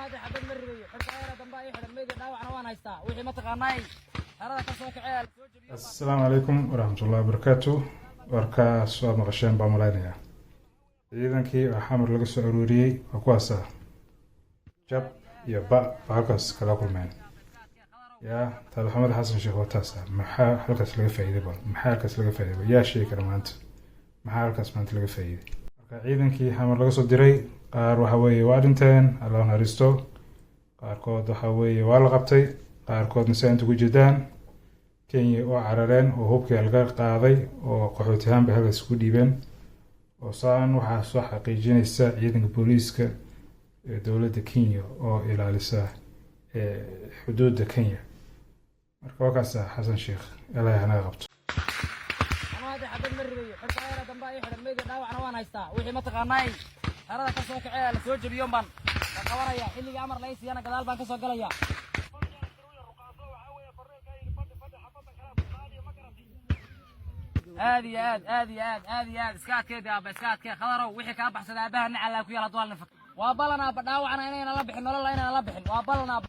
Hadda xabad ma ridayo, xirkaayara dambe ay xidhan meydii dhaawacna waan haystaa. Wixii mataqaanaay xerada ka soo kacee soo jebiyo. Asalaamu calaykum waraxmatullahi wabarakaatu. Warkaas waa maqasheen baa malaynayaa. Ciidankii oo Xamar laga soo aruuriyey waa kuwaasa jab iyo ba ba halkaas kala kulmeen. Yaa taalaxumada Xasan Sheekh wataasa. Maxaa halkaas laga faa'iiday bal? Maxaa halkaas laga faa'iiday bal? Yaa sheegi kara maanta maxaa halkaas maanta laga faa'iiday? Marka ciidankii Xamar laga soo diray, qaar waxa weeye waa dhinteen, Alla u naxariisto. Qaarkood waxa weeye waa la qabtay, qaarkoodna si inta ku jeedaan Kenya oo carareen oo hubkii laga qaaday oo qaxooti ahaan bay halkaas ku dhiibeen. Oo saan waxaa soo xaqiijinaysa ciidanka booliiska ee dowladda Kenya oo ilaalisa xuduudda Kenya. Marka waa kaasa Xasan Sheekh, Ilaahay hanaga qabto. Anuu hadda xabad ma ridayo, xirkaayara dambe ay xidhan meydii dhaawacna waan haystaa. Wixii mataqaanaay xerada ka soo kacee la soo jebiyo baan ka qabanaya. Xilligii amar lay siiyana gadaal baan ka soo galaya. Aad iyo aad, aad iyo aad, aad iyo aad. Iska adkee aaba, iska adkee. Khadarow, wixii kaa baxsada aabaha nacalaa ku yaal. Hadduu halnafak waa balan aaba, dhaawacna inayna la bixin, nolol inayna la bixin waa balan aaba.